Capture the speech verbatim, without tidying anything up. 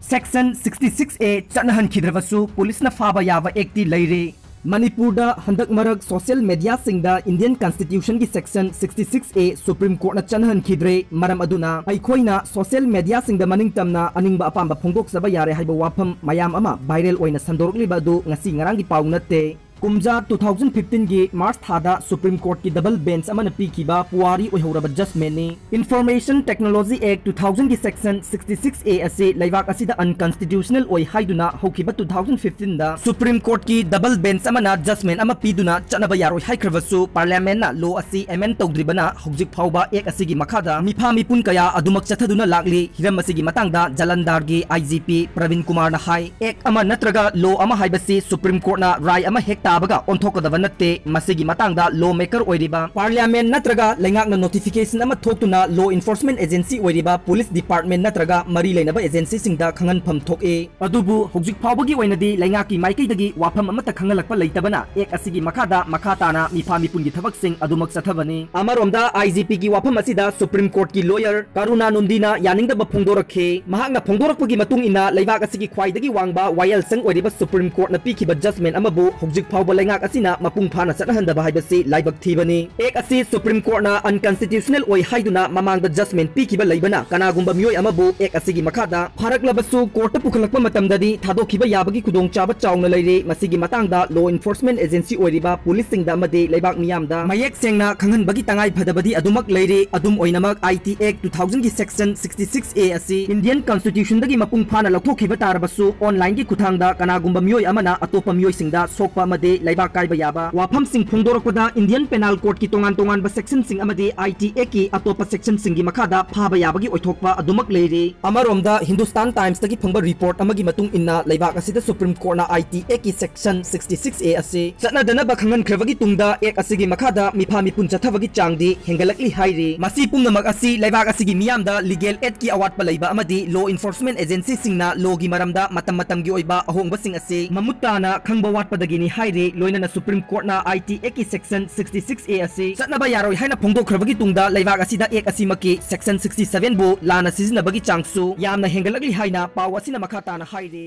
Section sixty six A ꯆꯠꯅꯍꯟꯈꯤꯗ꯭ꯔꯕꯁꯨ ꯄꯨꯂꯤꯁꯅ ꯐꯥꯕ ꯌꯥꯕ ꯑꯦꯛꯇꯤ ꯂꯩꯔꯦ꯫ ꯃꯅꯤꯄꯨꯔꯗ ꯍꯟꯗꯛ ꯃꯔꯛ social mediaꯁꯤꯡꯗ Indian Constitutionꯒꯤ Section sixty six A Supreme Courtꯅ ꯆꯠꯅꯍꯟꯈꯤꯗ꯭ꯔꯦ꯫ ꯃꯔꯝ ꯑꯗꯨꯅ ꯑꯩꯈꯣꯏꯅ social mediaꯁꯤꯡꯗ ꯃꯅꯤꯡ ꯇꯝꯅ ꯑꯅꯤꯡꯕ ꯑꯄꯥꯝꯕ ꯐꯣꯡꯗꯣꯛꯆꯕ ꯌꯥꯔꯦ ꯍꯥꯏꯕ ꯋꯥꯐꯝ ꯃꯌꯥꯝ ꯑꯃ viral ꯑꯣꯏꯅ ꯁꯟꯗꯣꯔꯛꯂꯤꯕ ꯑꯗꯨ ꯉꯁꯤ ꯉꯔꯥꯡꯒꯤ ꯄꯥꯎ ꯅꯠꯇꯦ꯫ ꯀꯨꯝꯖꯥ two thousand fifteenꯒꯤ March ꯊꯥꯗ Supreme Courtꯀꯤ double bench ꯑꯃꯅ ꯄꯤꯈꯤꯕ ꯄꯨꯋꯥꯔꯤ ꯑꯣꯏꯍꯧꯔꯕ judgmentꯅꯤ꯫ Information Technology Act two thousandꯒꯤ Section sixty six A ꯑꯁꯤ ꯂꯩꯕꯥꯛ ꯑꯁꯤꯗ unconstitutional ꯑꯣꯏ ꯍꯥꯏꯗꯨꯅ ꯍꯧꯈꯤꯕ two thousand fifteenꯗ Supreme Courtꯀꯤ double bench ꯑꯃꯅ judgment ꯑꯃ ꯄꯤꯗꯨꯅ ꯆꯠꯅꯕ ꯌꯥꯔꯣꯏ ꯍꯥꯏꯈ꯭ꯔꯕꯁꯨ, Parliamentꯅ law ꯑꯁꯤ amend ꯇꯧꯗ꯭ꯔꯤꯕꯅ ꯍꯧꯖꯤꯛ ꯐꯥꯎꯕ act ꯑꯁꯤꯒꯤ ꯃꯈꯥꯗ ꯃꯤꯐꯥ ꯃꯤꯄꯨꯟ ꯀꯌꯥ ꯑꯗꯨꯃꯛ ꯆꯠꯊꯗꯨꯅ ꯂꯥꯛꯂꯤ꯫ ꯍꯤꯔꯝ ꯑꯁꯤꯒꯤ ꯃꯇꯥꯡꯗ Jalandharꯒꯤ I G P ꯄ꯭ꯔꯕꯤꯟ ꯀꯨꯃꯥꯔꯅ ꯍꯥꯏ, act ꯑꯃ ꯅꯠꯇ꯭ꯔꯒ law ꯑꯃ ꯍꯥꯏꯕꯁꯤ Supreme Courtꯅ ꯔꯥꯏ ꯑꯃ ꯍꯦꯛ ꯇꯥꯕꯒ ꯑꯣꯟꯊꯣꯛꯀꯗꯕ ꯅꯠꯇꯦ꯫ ꯃꯁꯤꯒꯤ ꯃꯇꯥꯡꯗ law maker ꯑꯣꯏꯔꯤꯕ Parliament ꯅꯠꯇ꯭ꯔꯒ ꯂꯩꯉꯥꯛꯅ notification ꯑꯃ ꯊꯣꯛꯇꯨꯅ law enforcement agency ꯑꯣꯏꯔꯤꯕ police department ꯅꯠꯇ꯭ꯔꯒ ꯃꯔꯤ ꯂꯩꯅꯕ agencyꯁꯤꯡꯗ ꯈꯪꯍꯟꯐꯝ ꯊꯣꯛꯏ꯫ ꯑꯗꯨꯕꯨ ꯍꯧꯖꯤꯛ ꯐꯥꯎꯕꯒꯤ ꯑꯣꯏꯅꯗꯤ ꯂꯩꯉꯥꯛꯀꯤ ꯃꯥꯏꯀꯩꯗꯒꯤ ꯋꯥꯐꯝ ꯑꯃꯠꯇ ꯈꯪꯍꯜꯂꯛꯄ ꯂꯩꯇꯕꯅ act ꯑꯁꯤꯒꯤ ꯃꯈꯥꯗ ꯃꯈꯥ ꯇꯥꯅ ꯃꯤꯐꯥ ꯃꯤꯄꯨꯟꯒꯤ ꯊꯕꯛꯁꯤꯡ ꯑꯗꯨꯃꯛ ꯆꯠꯊꯕꯅꯤ꯫ ꯑꯃꯔꯣꯝꯗ I G Pꯒꯤ ꯋꯥꯐꯝ ꯑꯁꯤꯗ Supreme Courtꯀꯤ lawyer ꯀꯔꯨꯅꯥ ꯅꯨꯟꯗꯤꯅ ꯌꯥꯅꯤꯡꯗꯕ ꯐꯣꯡꯗꯣꯔꯛꯈꯤ꯫ ꯃꯍꯥꯛꯅ ꯐꯣꯡꯗꯣꯔꯛꯄꯒꯤ ꯃꯇꯨꯡ ꯏꯟꯅ ꯂꯩꯕꯥꯛ ꯑꯁꯤꯒꯤ ꯈ꯭ꯋꯥꯏꯗꯒꯤ ꯋꯥꯡꯕ ꯋꯥꯌꯦꯜꯁꯪ ꯑꯣꯏꯔꯤꯕ Supreme Courtꯅ ꯄꯤꯈꯤꯕ judgment ꯑꯃꯕꯨ ꯍꯧꯖꯤꯛ ꯐꯥꯎꯕ ꯂꯩꯉꯥꯛ ꯑꯁꯤꯅ ꯃꯄꯨꯡ ꯐꯥꯅ ꯆꯠꯅꯍꯟꯗꯕ ꯍꯥꯏꯕꯁꯤ ꯂꯥꯏꯕꯛ ꯊꯤꯕꯅꯤ꯫ Act ꯑꯁꯤ Supreme Courtꯅ unconstitutional ꯑꯣꯏ ꯍꯥꯏꯗꯨꯅ ꯃꯃꯥꯡꯗ judgment ꯄꯤꯈꯤꯕ ꯂꯩꯕꯅ ꯀꯅꯥꯒꯨꯝꯕ ꯃꯤꯑꯣꯏ ꯑꯃꯕꯨ act ꯑꯁꯤꯒꯤ ꯃꯈꯥꯗ ꯐꯥꯔꯛꯂꯕꯁꯨ courtꯇ ꯄꯨꯈꯠꯂꯛꯄ ꯃꯇꯝꯗꯗꯤ ꯊꯥꯗꯣꯛꯈꯤꯕ ꯌꯥꯕꯒꯤ ꯈꯨꯗꯣꯡꯆꯥꯕ ꯆꯥꯎꯅ ꯂꯩꯔꯤ꯫ ꯃꯁꯤꯒꯤ ꯃꯇꯥꯡꯗ law enforcement agency ꯑꯣꯏꯔꯤꯕ policeꯁꯤꯡꯗ ꯑꯃꯗꯤ ꯂꯩꯕꯥꯛ ꯃꯤꯌꯥꯝꯗ ꯃꯌꯦꯛ ꯁꯦꯡꯅ ꯈꯪꯍꯟꯕꯒꯤ ꯇꯉꯥꯏ ꯐꯗꯕꯗꯤ ꯑꯗꯨꯃꯛ ꯂꯩꯔꯤ꯫ ꯑꯗꯨꯝ ꯑꯣꯏꯅꯃꯛ, I T Act two thousandꯒꯤ Section sixty six A ꯑꯁꯤ Indian Constitutionꯗꯒꯤ ꯃꯄꯨꯡ ꯐꯥꯅ ꯂꯧꯊꯣꯛꯈꯤꯕ ꯇꯥꯔꯕꯁꯨ, onlineꯒꯤ ꯈꯨꯠꯊꯥꯡꯗ ꯀꯅꯥꯒꯨꯝꯕ ꯃꯤꯑꯣꯏ ꯑꯃꯅ ꯑꯇꯣꯞꯄ ꯃꯤꯑꯣꯏꯁꯤꯡꯗ ꯁꯣꯛꯄ ꯑꯃꯗꯤ ꯂꯩꯕꯥꯛ ꯀꯥꯏꯕ ꯌꯥꯕ ꯋꯥꯐꯝꯁꯤꯡ ꯐꯣꯡꯗꯣꯔꯛꯄꯗ Indian Penal Codeꯀꯤ ꯇꯣꯉꯥꯟ ꯇꯣꯉꯥꯟꯕ sectionꯁꯤꯡ ꯑꯃꯗꯤ I T Actꯀꯤ ꯑꯇꯣꯞꯄ sectionꯁꯤꯡꯒꯤ ꯃꯈꯥꯗ ꯐꯥꯕ ꯌꯥꯕꯒꯤ ꯑꯣꯏꯊꯣꯛꯄ ꯑꯗꯨꯃꯛ ꯂꯩꯔꯤ꯫ ꯑꯃꯔꯣꯝꯗ, Hindustan Timesꯇꯒꯤ ꯐꯪꯕ report ꯑꯃꯒꯤ ꯃꯇꯨꯡ ꯏꯟꯅ, ꯂꯩꯕꯥꯛ ꯑꯁꯤꯗ Supreme Courtꯅ I T Actꯀꯤ Section sixty six A ꯑꯁꯤ ꯆꯠꯅꯗꯅꯕ ꯈꯪꯍꯟꯈ꯭ꯔꯕꯒꯤ ꯇꯨꯡꯗ, act ꯑꯁꯤꯒꯤ ꯃꯈꯥꯗ ꯃꯤꯐꯥ ꯃꯤꯄꯨꯟ ꯆꯠꯊꯕꯒꯤ ꯆꯥꯡꯗꯤ ꯍꯦꯟꯒꯠꯂꯛꯂꯤ ꯍꯥꯏꯔꯤ꯫ ꯃꯁꯤ ꯄꯨꯝꯅꯃꯛ ꯑꯁꯤ ꯂꯩꯕꯥꯛ ꯑꯁꯤꯒꯤ ꯃꯤꯌꯥꯝꯗ legal aidꯀꯤ ꯑꯋꯥꯠꯄ ꯂꯩꯕ ꯑꯃꯗꯤ law enforcement agencyꯁꯤꯡꯅ lawꯒꯤ ꯃꯔꯝꯗ ꯃꯇꯝ ꯃꯇꯝꯒꯤ ꯑꯣꯏꯕ ꯑꯍꯣꯡꯕꯁꯤꯡ ꯑꯁꯤ ꯃꯃꯨꯠ ꯇꯥꯅ ꯈꯪꯕ ꯋꯥꯠꯄꯗꯒꯤꯅꯤ ꯍꯥꯏꯔꯤ꯫ ꯂꯣꯏꯅꯅ Supreme Courtꯅ I T Actꯀꯤ Section sixty-six A ꯑꯁꯤ ꯆꯠꯅꯕ ꯌꯥꯔꯣꯏ ꯍꯥꯏꯅ ꯐꯣꯡꯗꯣꯛꯈ꯭ꯔꯕꯒꯤ ꯇꯨꯡꯗ ꯂꯩꯕꯥꯛ ꯑꯁꯤꯗ Act ꯑꯁꯤꯃꯛꯀꯤ Section sixty-seven ꯕꯨ ꯂꯥꯟꯅ ꯁꯤꯖꯤꯟꯅꯕꯒꯤ ꯆꯥꯡꯁꯨ ꯌꯥꯝꯅ ꯍꯦꯟꯒꯠꯂꯛꯂꯤ ꯍꯥꯏꯅ ꯄꯥꯎ ꯑꯁꯤꯅ ꯃꯈꯥ ꯇꯥꯅ ꯍꯥꯏꯔꯤ꯫